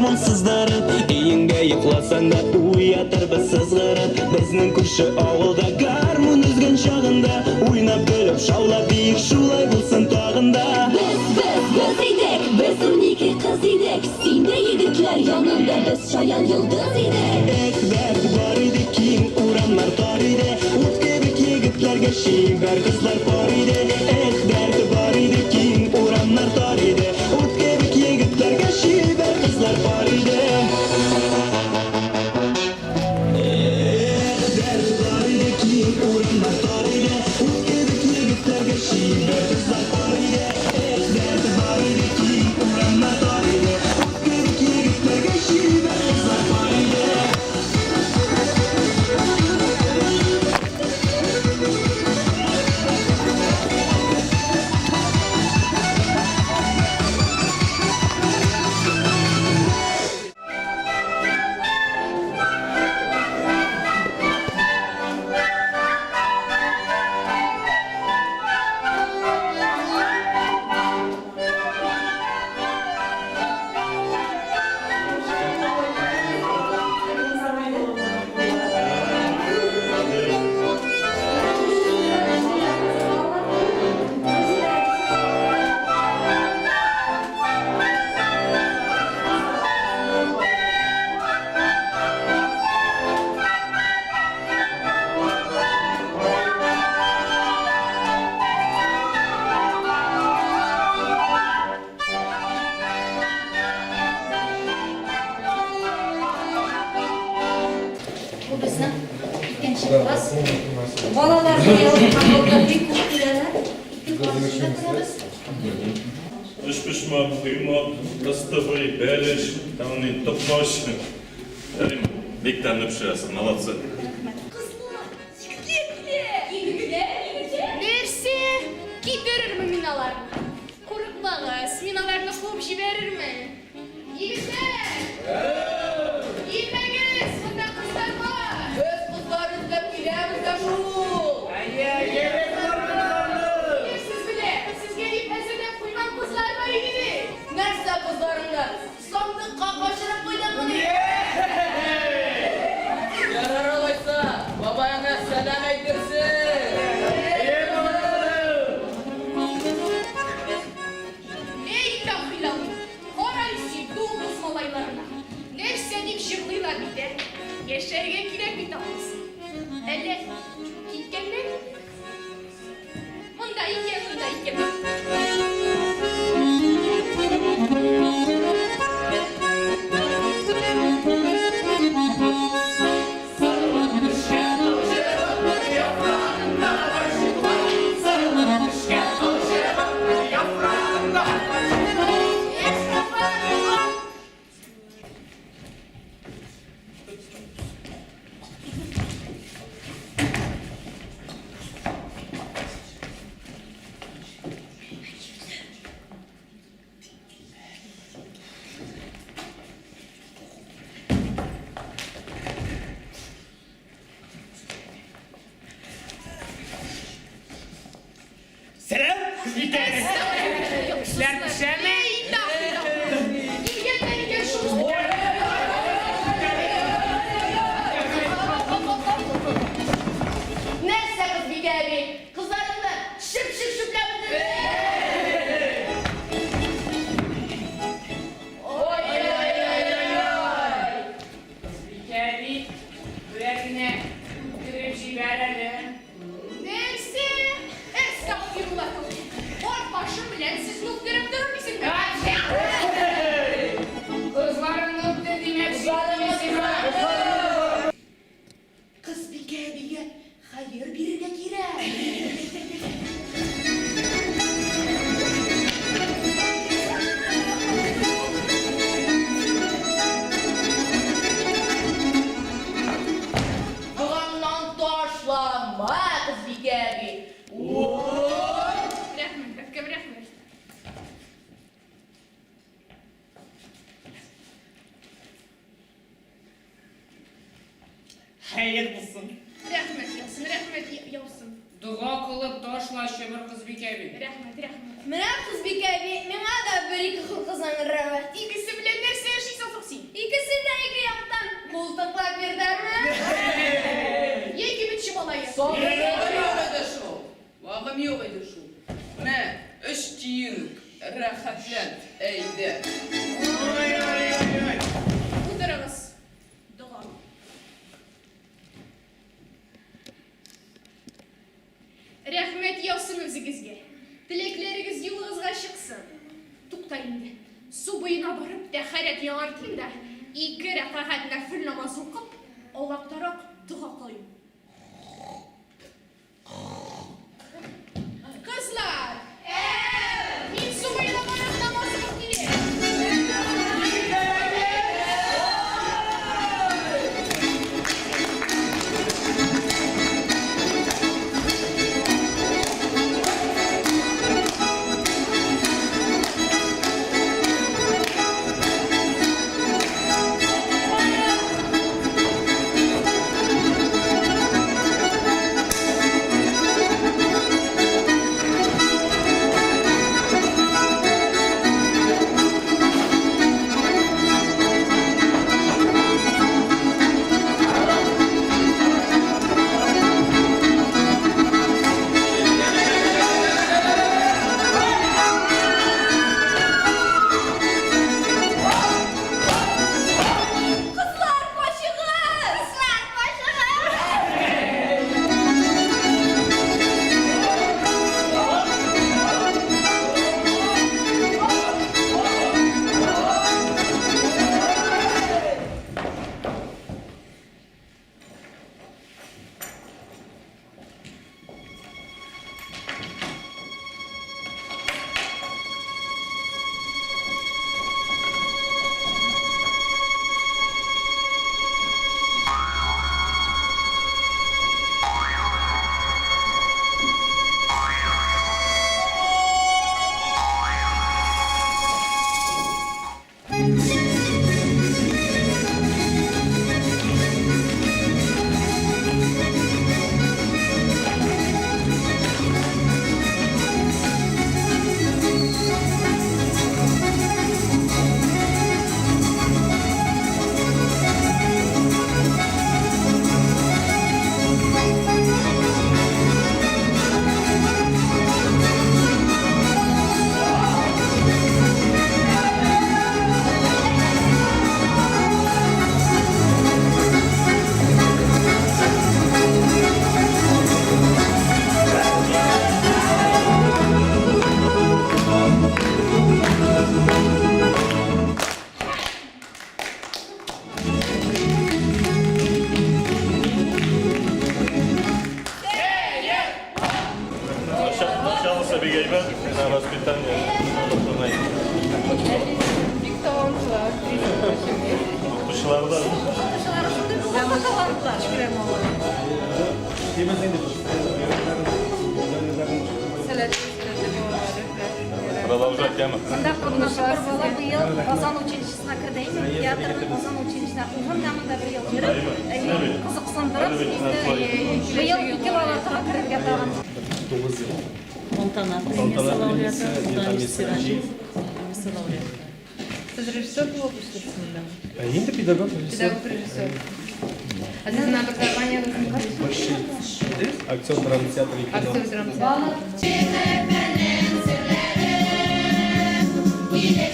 гармун сыздырып, Өеңдә йокласаң да уятырбыз сызгырып. Безнең күрше авылда гармун өзгән чагында, Уйнап, көлеп, шаулап биек, шулай булсын тагын да. Без, без, без идек, без 12 кыз идек, Син дә егетләр янында без шаян йолдыз идек. Эх, дәрт бар иде, киң урамнар тар иде, Ут кебек егетләргә чибәр кызлар пар иде. Эх, дәрт бар иде, киң урамнар тар иде, Ут кебек егетләргә чибәр кызлар пар иде. Эх, дәрт бар иде, киң урамнар тар иде, Ут кебек егетләргә чибәр кызлар пар иде. Эх, дәрт бар иде, киң урамнар тар иде, Ут кебек егетләргә чибәр кызлар пар иде. Бу безнең икенче класс. Балалар быел авылда бик күп киләләр. Ике класс эшләп торабыз. Өчпочмак, коймак, кыстыбый, бәлеш, тагын ни, токмач. Римма, бик тәмле пешерәсең, молодцы. Кызлар, егетләр килә! Егетләр, егетләр! Нәрсә? Китерермен мин аларны. Курыкмагыз, мин аларны куып җибәрермен. Егетләр! Килмәгез, монда кызлар бар! Без кызлар эзләп киләбез дә шул! Әйе, әйе, без кызларны! Сез белә, сезгә дип әзерләп куйган кызлар бар иде бит! Нәрсә кызларыңны сандыкка качырып куйдыңмыни? Ярар алайса, бабаеңа сәлам әйтерсең! Әйе, бабай! Эй, Таһилалый, карале син дуңгыз малайларына! Нәрсә дип җырлыйлар бит, ә? Яшәргә кирәк бит алайса. Әллә киткәннәр? Монда икән, монда икән. Сәлам, Кызбикә! Эшләр пешәме? Нәрсә, Кызбикә әби, кызларыңны чеп-чеп чүпләп бетердең? Ой-ой-ой-ой-ой! Кызбикә әби, берәр генә үтереп җибәр әле. Нәрсә? Әстәгъфирулла тәүфик. Карт башым белән сезне үптереп торыр дисеңме? Кызларыңны үптер димәкче идем сиңа. Кызбикә әбигә хәер бирергә кирәк. Догаңнан ташлама, Кызбикә әби. Ой! Рәхмәт, бәбкәм, рәхмәт. Хәер булсын. Рәхмәт яусын, рәхмәт яусын. Дога кылып ташла чыбыр Кызбикә әби. Рәхмәт, рәхмәт. Менә, Кызбикә әби, миңа да бер-ике хыл кызың рәвәт. Икесе белән нәрсә эшлисең соң син? Икесен дә ике яктан култыклап йөрдәрме? Йә, кибетче малае. Вагым юк иде шул. Вагым юк иде шул. Мә, өч тиен үк, рәхәтлән, әйдә. Утырыгыз. Дога. Рәхмәт яусын үзегезгә. Теләкләрегез юлыгызга чыксын. Тукта инде. Су буена барып тәхәрәт яңартыйм да, ике рәкәгать нәфел намаз укып, аулактарак дога кылыйм. Кызлар! Әәү! Мин су буена барып намаз укып киләм. Кызлар, качыгыз! Кызлар, качыгыз! Началосы бик әйбәт, менә воспитание. Бик талантлы актриса. Укытучылар да. Укытучылары шундый булган талантлар. Сәләтле, сәләтле балалар, рәхмәт. Продолжать тема. Монда катнаша бер бала быел Казан училищесына керде инде, театрның Казан училищесына. Уже менә монда бер ел йөреп, кызыксындырып, инде быел ике бала тора керергә тагын. 9 ел. Тантана Тантана премиясе лауреаты, премиясе, Данис Сираҗи. Сираҗи премиясе лауреаты. Сез режиссер булып эшлисезме монда? Инде педагог, режиссер. Педагог, режиссер. Ә сезнең образованиегез Большой. Актер драмтеатра и кино. Актер драмтеатра. Чәчәкләрнең серләре, килә.